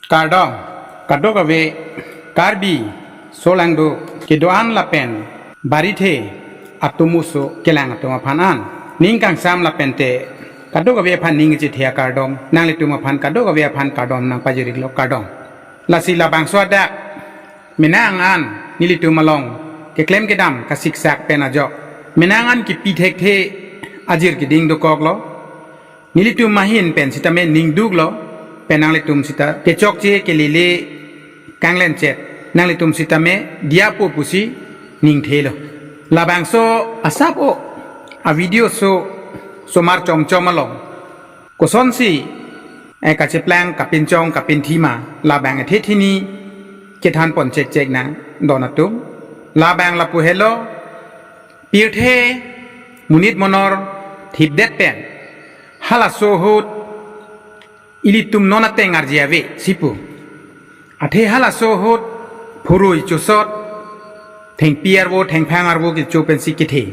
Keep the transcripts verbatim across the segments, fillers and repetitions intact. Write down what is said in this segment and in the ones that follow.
Kardom, kadokave Karbi solangdo kedo-an lapen barithe atum oso kelang atum aphan an ning kangsam lapente kadokave aphan ning kachethe akardom, nanglitum aphan kadokave aphan kardom nangpajir-iklo, kardom. Lasi labangso adak menang an nelitum along keklem kedam kasiksak pen ajok menang an kipi thekthe ajir keding dokoklo. Nelitum ahin pen sitame ningduklo, pen nanglitum sita kechokche kelele kanglenchet, nanglitum sitame diyapo pusi ningthelo. Labangso asap-o avideo so somar chomchom along kosonsi, eh, kacheplang kapinchong kapinthima, labang ethe thini kethanpon chekchek nang don atum. Labang lapu helo, pirthe monit monor thipdet pen halaso ahut ilitum non ateng arje ave si pu. Athe halaso ahut phurui chosot, thengpi arvo thengphang arvo kecho pensi kethe.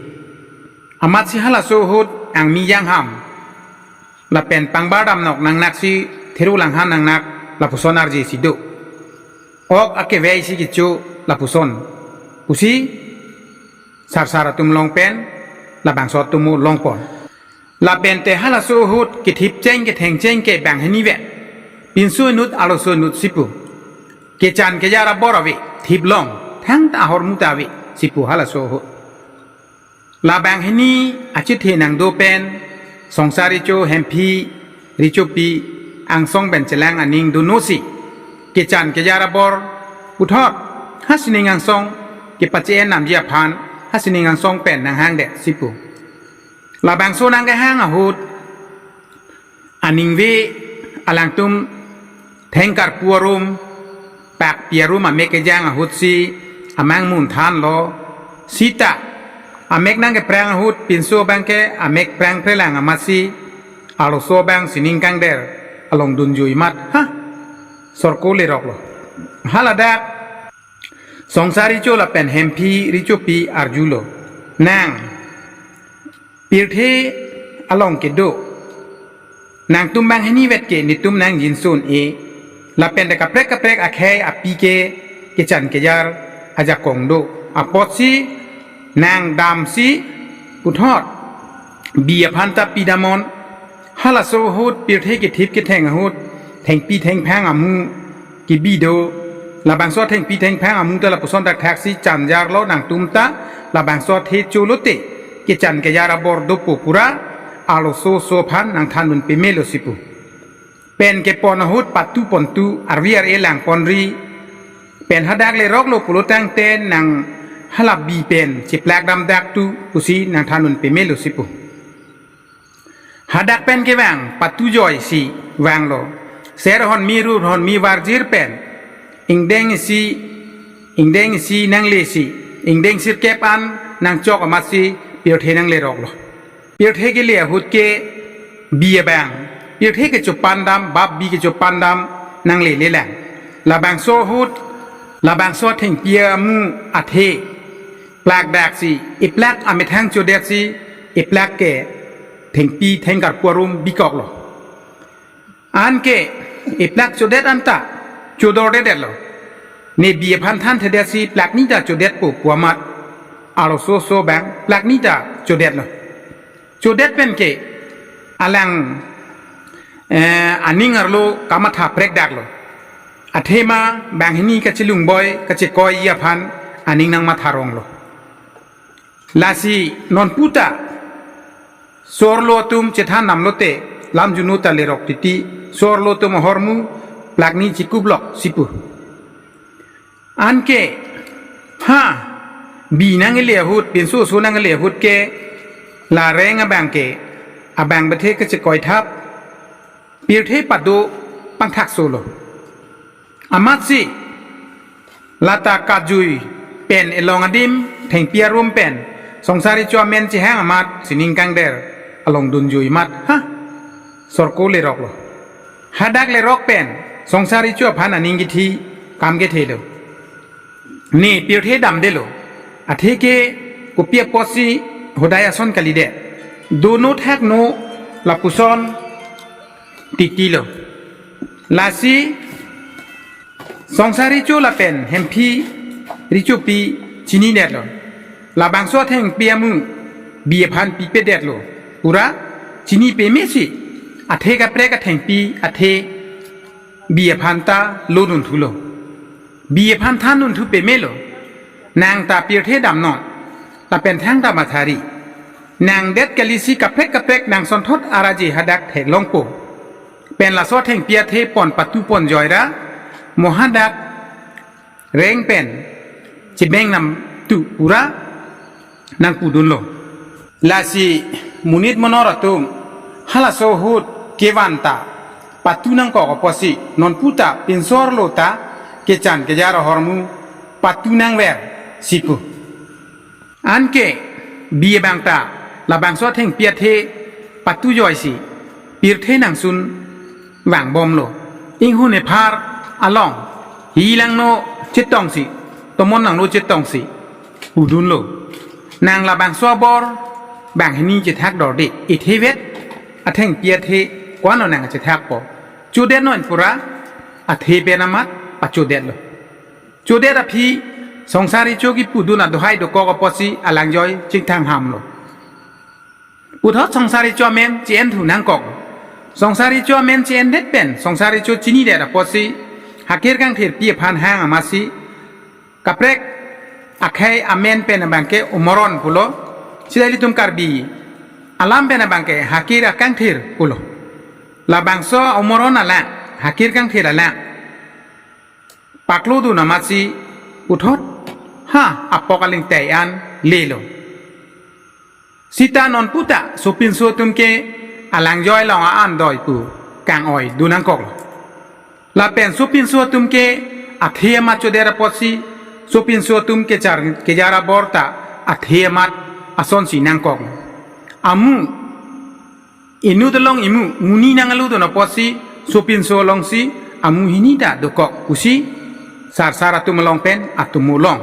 Amatsi halaso ahut angmi jangham lapen pangbar damnok nangnaksi theru langhan nangnak lapuson arje si do. Ok akevei si kecho lapuson pusi sarsar atum long pen labangso atum longpon. Lapente halaso ahut kethipcheng kethengcheng ke banghini vet. Pinso inut arloso inut si pu. Kechan kejar abor ave, thiplong, thangta ahormu ta ave si pu halaso ahut. Labanghini achethe nangdo pen Songsar Recho, Hemphi Rechopi angsong pen chelang aning donosi kechan kejar abor puthot ha sining angsong kepache-en namji aphan ha sining angsong pen nanghangdet si pu. Labangso nangkehang ahut aningve alangtum thengkarpu arum, pakpi arum amek kejang ahutsi amang munthanlo. Sita amek nangkeprang ahut pinso abangke amek prangprelang amatsi arloso abang sining kangder along dunjui mat, ha, sorko leroklo. Haladak Songsar Recho lapen Hemphi Rechopi arjulo, nang pirthe along kedo, nangtum banghini vet ke netum nangjinsun-e, lapente kaprek kaprek akhei api ke kechan kejar ajakong do. Apotsi nang damsi puthot bi aphan ta pidamnon. Halaso ahut pirthe kethip ketheng ahut thengpi thengphang amu kebi do. Labangso thengpi thengphang amu ta lapuson thakthaksi chanjarlo nangtum ta. Labangso athe cholote kechan kejar abor dopo pura arloso oso aphan nangthandun pemelo si pu. Pen kepon ahut patu pontu arvi ar-e langponri. Pen hadak leroklo pulo tangte nang hala bi pen cheplak damdak tu pusi nangthandun pemelo si pu. Hadak pen kevang patu joisi vanglo. Ser honmi ru honmi varjir pen ingdeng isi, ingdeng isi nanglesi, ingdeng sirkep an nangchok amatsi pirthe nangleroklo. Pirthe kele ahut ke bi abang, pirthe kechopan dam, bap bi kechopan dam nanglelelang. Labangso ahut, labangso athengpi amu athe plakdaksi, iplak amethang chodetsi, iplak ke thengpi thengkarpu arum bikoklo. Anke iplak chodet anta chodordedetlo. Ne bi aphan thanthedetsi plakni ta chodetpo pu amat arloso oso abang plakni ta chodetlo. Chodet penke alang, eh, aning arlo kamatha prekdaklo. Athema banghini kachelungboi kachekoi aphan aning nangmatharonglo. Lasi nonputa so-arlo atum chethan namlote lam junu ta lerok titi, so-arlo atum ahormu plakni chikuplok si pu. Anke ha bi nangle ahut, pinso oso nangle ahut ke la reng abang ke, abang bethe kachekoi thap, pirthe pado pangthak solo. Amatsi lata kajui pen elong adim thengpi arum pen Songsar Recho amen chehang amat sining kangder along dunjui mat, ha, sorko leroklo. Hadak lerok pen Songsar Recho aphan aning kithi kam kethelo. Ne pirthe damdelo. Atheke kopi apotsi hodai ason kalidet. Dono thakno lapuson titilo. Lasi Songsar Recho lapen Hemphi Rechopi chinidetlo. Labangso athengpi amu bi aphan pipedetlo. Pura chini pemesi. Athe kaprek athengpi athe bi aphan ta lodun thulo. Bi aphan than dun thu pemelo. Nang ta pirthe damnon. Lapen thangta mathari. Nang det kalisi kaprek kaprek nang sonthot araje hadak theklongpo. Pen laso athengpi athe pon patu pon joira. Mo hadak reng pen chibeng nam tu pura nang pudunlo. Lasi monit monor atum halaso ahut kevan ta patu nangkok apotsi non puta pinsorlo ta kechan kejar ahormu patu nangver sipu. Anke bi abang ta labangso athengpi athe patu joisi pirthe nangsun vangbomlo. Inghun ephar along hi langno chetongsi, tomon langno chetongsi pudunlo. Nang labangso abor banghini chethak dorde, ithevet athengpi athe ko-an lo nang chethakpo. Chodetnon pura athe pen amat pachodetlo. Chodet aphi Songsar Recho kipudun adohai dokok apotsi alangjoi chingthang hamlo. Puthot Songsar Recho amen chi-en thu nangkok. Songsar Recho amen chi-endet pen Songsar Recho chinidet apotsi Hakir Kangthirpi aphan hang amatsi kaprek akhei amen pen abangke Umoron pulo. Sita ilitum Karbi alam pen abangke Hakir Akangthir pulo. Labangso Umoron alang, Hakir Kangthir alang paklodun amatsi puthot ha apok aling tei an lelo. Sita non puta sopinso atum ke alangjoi along a-an doi pu kang-oidun nangkoklo. Lapen sopinso atum ke athe amat chodet apotsi sopinso atum kechar kejar abor ta athe amat asonsi nangkoklo. Amu inut along imu muni nang aludun apotsi sopinso alongsi amu hini ta dokok pusi sarsar atum along pen atum along.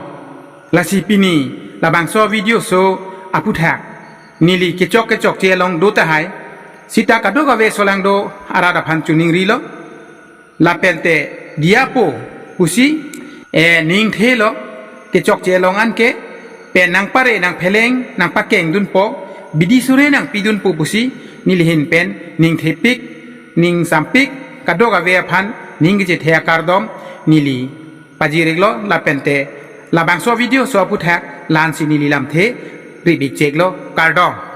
Lasi pini labangso video so aputhak neli kechok kechokche along do tahai. Sita kadokave solangdo arat aphan choningrilo. Lapen te diyapo pusi, eh, ningthelo kechokche along anke pen nangpare nangpheleng nangpakengdunpo, bidi sore nangpidunpo pusi neli ahin pen ningthepik, ningsampik, kadokave aphan ning kechethe akardom neli pajir-iklo. Lapen te labangso video so aputhak la-ansi neli lamthe rip-ik cheklo, kardom.